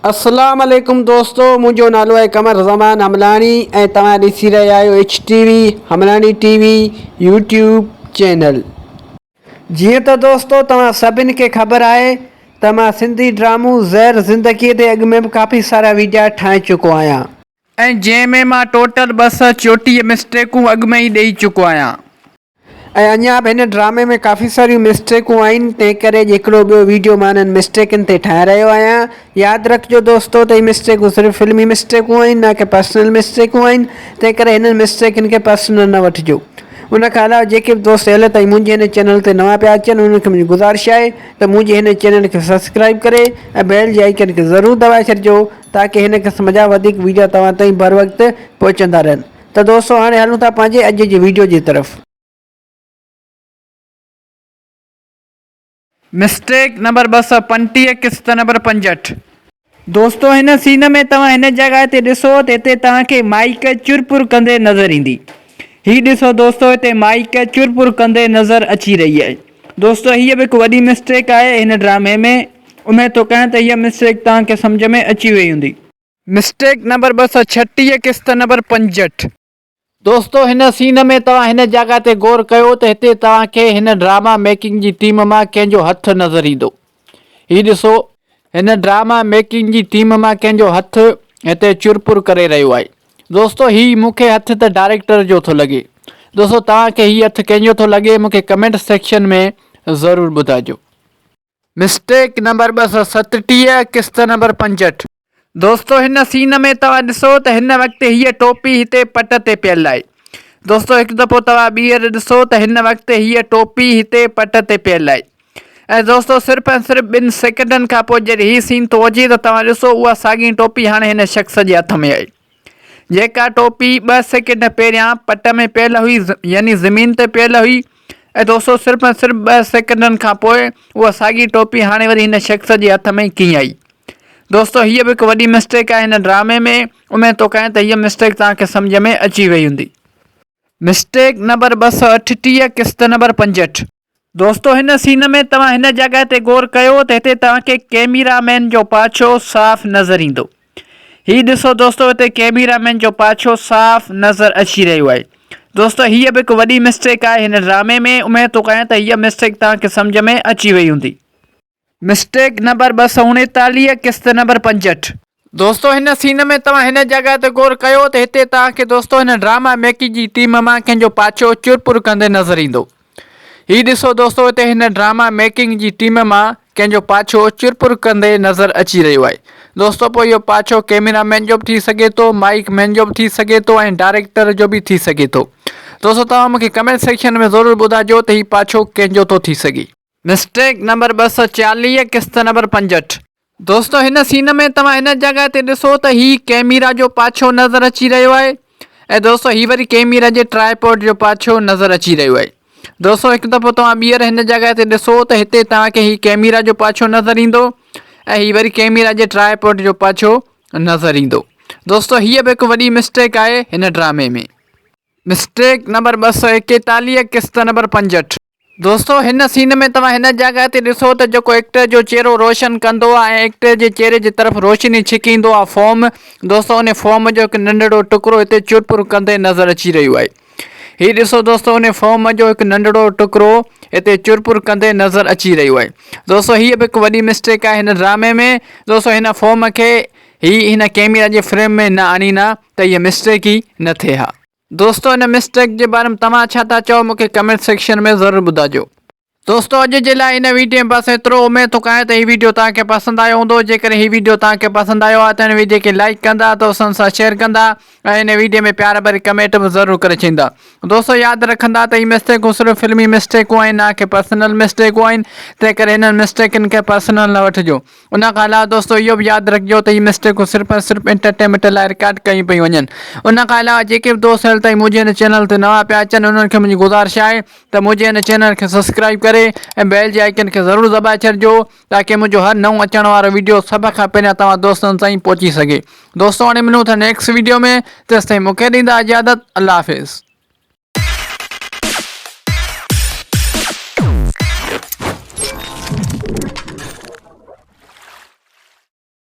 اسلام عليڪم دوستو منهنجو نالو آهي قمر زمان حملاڻي ۽ توهان ڏسي رهيا آهيو H T V Hamlani T V YouTube channel. جيئن ته دوستو توهان سڀن کي خبر آهي ته مان سنڌي ڊرامو زهر زندگي تي اڳ ۾ به ڪافي سارا ويڊيا ٺاهي چڪو آهيان. ۽ جنهن ۾ مان ٽوٽل 234 مسٽيڪون اڳ ۾ ئي ڏئي چڪو آهيان. ۽ اڃا به هن ڊرامي ۾ ڪافي ساريون مسٽيڪون آهن تنهن ڪري اڄ هڪڙو ٻيو ويڊيو مان انهن مسٽيڪن تي ٺاهي رهيو آهيان ياد رکجو دوستو ته هي مسٽيڪون صرف فلمي مسٽيڪون آهن نه ڪي پرسنل مسٽيڪون آهن تنهن ڪري هنن مسٽيڪن کي پرسنل نه وٺجو ان کان علاوه جيڪي به دوست هيل تائين منهنجي هن چينل تي نوان پيا اچن انهن کي منهنجي گذارش آهي ته منهنجي هن چينل کي سبسڪرائب ڪري ۽ بيل جي آئيڪن کي ضرور دٻائي ڇڏجو تاڪي هن قسم جا وڌيڪ ويڊيو توهان تائين بروقت پهچندا رهن. ته دوستو هاڻي هلون ٿا پنهنجي اڄ جي ويڊيو جي طرف. مسٽيڪ نمبر 235 قسط نمبر 65. دوستو هن سين ۾ توهان هن جڳهه تي ڏسو ته هتي توهان کي مائيڪ چرپر ڪندي نظر ايندي. هي ڏسو دوستو هتي مائيڪ چرپر ڪندي نظر اچي رهي آهي. دوستو هيء به هڪ وڏي مسٽيڪ آهي هن ڊرامي ۾. اميد ٿو ڪيان ته هيء مسٽيڪ توهان کي سمجهه ۾ اچي وئي هوندي. مسٽيڪ نمبر 236 قسط نمبر 65. دوستو هن سين ۾ توهان هن جاڳهه تي غور ڪيو ته هتي توهان کي هن ڊراما ميڪنگ جي ٽيم مان ڪنهن جو هٿ نظر ايندو. هي ڏسو هن ڊراما ميڪنگ جي ٽيم مان ڪنهن جو هٿ هتي چرپر ڪري رهيو آهي. دوستو هي مون کي هٿ ته ڊائريڪٽر جو ٿو لڳي. دوستو توهان کي هي هٿ ڪنهن جو ٿو لڳي مون کي ڪمينٽ سيڪشن ۾ ضرور ٻڌائجو. مسٽيڪ نمبر 237 قسط نمبر 65. دوستو هن سين ۾ توهان ڏسو ته هن وقت هيء ٽوپي هتي پٽ تي پيل آهي. دوستو هڪ دفعو توهان ٻيهر ڏسو ته هن وقت هيء ٽوپي هتي پٽ تي پيل آهي. ۽ دوستو صرف ۽ صرف ٻن سيڪنڊن کان پوء جڏهن هي سين ٿو اچي ته توهان ڏسو اها ساڳي ٽوپي هاڻي هن شخص جي هٿ ۾ آهي. جيڪا ٽوپي ٻه سيڪنڊ پهريان پٽ ۾ پيل هئي يعني زمين تي پيل هئي ۽ دوستو صرف ۽ صرف ٻه سيڪنڊن کان پوء اها ساڳي ٽوپي هاڻي وري هن شخص جي هٿ ۾ ڪيئن آئي دوستو هيء به هڪ وڏي مسٽيڪ آهي هن ڊرامي ۾ اميد ٿو ڪيان ته هيء مسٽيڪ توهان کي سمجهه ۾ اچي وئي هوندي. مسٽيڪ نمبر 238 قسط نمبر 65. دوستو هن سين ۾ توهان هن جڳهه تي غور ڪيو ته هتي توهان کي ڪيميرا مين جو پاڇو صاف نظر ايندو. هي ڏسو دوستو هتي ڪيميرا مين جو پاڇو صاف نظر اچي رهيو آهي. دوستو هيء به هڪ وڏي مسٽيڪ آهي هن ڊرامي ۾ اميد ٿو ڪيان ته هيء مسٽيڪ توهان کي سمجهه ۾ اچي وئي هوندي. مسٽيڪ نمبر 239 قسط نمبر 65. دوستو هن سين ۾ توهان هن جڳهه تي غور ڪيو ته هتي توهان کي دوستو هن ڊراما ميڪنگ جي ٽيم مان ڪنهن جو پاڇو چرپر ڪندي نظر ايندو. هي ڏسو دوستو هتي هن ڊراما ميڪنگ جي ٽيم مان ڪنهن جو پاڇو چرپر ڪندي نظر اچي رهيو آهي. دوستو پوء اهو پاڇو ڪيميرا مين جو به ٿي سگهي ٿو، مائيڪ مين جو به ٿي سگهي ٿو ۽ ڊائريڪٽر جو به ٿي سگهي ٿو. دوستو توهان مونکي ڪمينٽ سيڪشن ۾ ضرور ٻڌائجو ته هي پاڇو ڪنهن جو ٿو ٿي سگهي. مسٽيڪ نمبر 240 قسط نمبر 65. دوستو هن سين ۾ توهان هن جڳهه تي ڏسو ته هي ڪيميرا جو پاڇو نظر اچي رهيو آهي ۽ دوستو هي وري ڪيميرا جي ٽرائيپوڊ جو پاڇو نظر اچي رهيو آهي دوستو هڪ دفعو توهان ٻيهر هن جڳهه تي ڏسو ته هتي توهان کي هي ڪيميرا جو پاڇو نظر ايندو ۽ هي وري ڪيميرا جي ٽرائيپوڊ جو پاڇو نظر ايندو دوستو هيء به هڪ وڏي مسٽيڪ آهي هن ڊرامي ۾. مسٽيڪ نمبر 241 قسط نمبر 65. دوستو هن سين ۾ توهان هن جڳهه تي ڏسو ته جيڪو ايڪٽر جو چهرو روشن ڪندو آهي ۽ ايڪٽر جي چهري جي طرف روشني ڇڪيندو آهي فوم دوستو ان فوم جو هڪ ننڍڙو ٽڪرو هتي چرپر ڪندي نظر اچي رهيو آهي هي ڏسو دوستو ان فوم جو هڪ ننڍڙو ٽڪرو هتي چرپر ڪندي نظر اچي رهيو آهي دوستو هي به هڪ وڏي مسٽيڪ آهي هن ڊرامي ۾ دوستو هن فوم کي هي هن ڪيميرا جي فريم ۾ نه آڻين ها ته هي مسٽيڪ ئي نه ٿئي ها. دوستو ان مسٽيڪ جي باري ۾ توهان ڇا ٿا چئو مونکي ڪمينٽ سيڪشن ۾ ضرور ٻڌاجو. دوستو اڄ جي لاء ان ويڊيو ۾ بس ايترو اميد ٿو ڪيان ته هي ويڊيو توهان کي پسند آيو هوندو جيڪڏهن هي ويڊيو توهان کي پسند آيو آهي ته هن ويڊيو کي لائيڪ ڪندا دوستن سان شيئر ڪندا ۽ هن ويڊيو ۾ پيار ڀري ڪمينٽ به ضرور ڪري ڇڏيندا دوستو ياد رکندا ته هي مسٽيڪون صرف فلمي مسٽيڪون آهن نه ڪي پرسنل مسٽيڪون آهن تنهن ڪري هنن مسٽيڪن کي پرسنل نه وٺجو ان کان علاوه دوستو اهو به ياد رکجو ته هي مسٽيڪون صرف ۽ صرف انٽرٽينمينٽ لاء رڪارڊ ڪيون پيون وڃن. ان کان علاوه جيڪي به دوست هيل تائين منهنجي هن چينل تي نوان پيا اچن انهن کي منهنجي گذارش آهي ته منهنجي هن چينل کي سبسڪرائيب ڪري ۽ بيل جي آئيڪن کي ضرور دٻائي ڇڏجو تاڪه منهنجو هر نئون اچڻ وارو ويڊيو سڀ کان پهريان توهان دوستن تائين پهچي سگهي. دوستو هاڻي ملون ٿا نيڪسٽ ويڊيو ۾ تيستائين مونکي ڏيندا اجازت الله حافظ.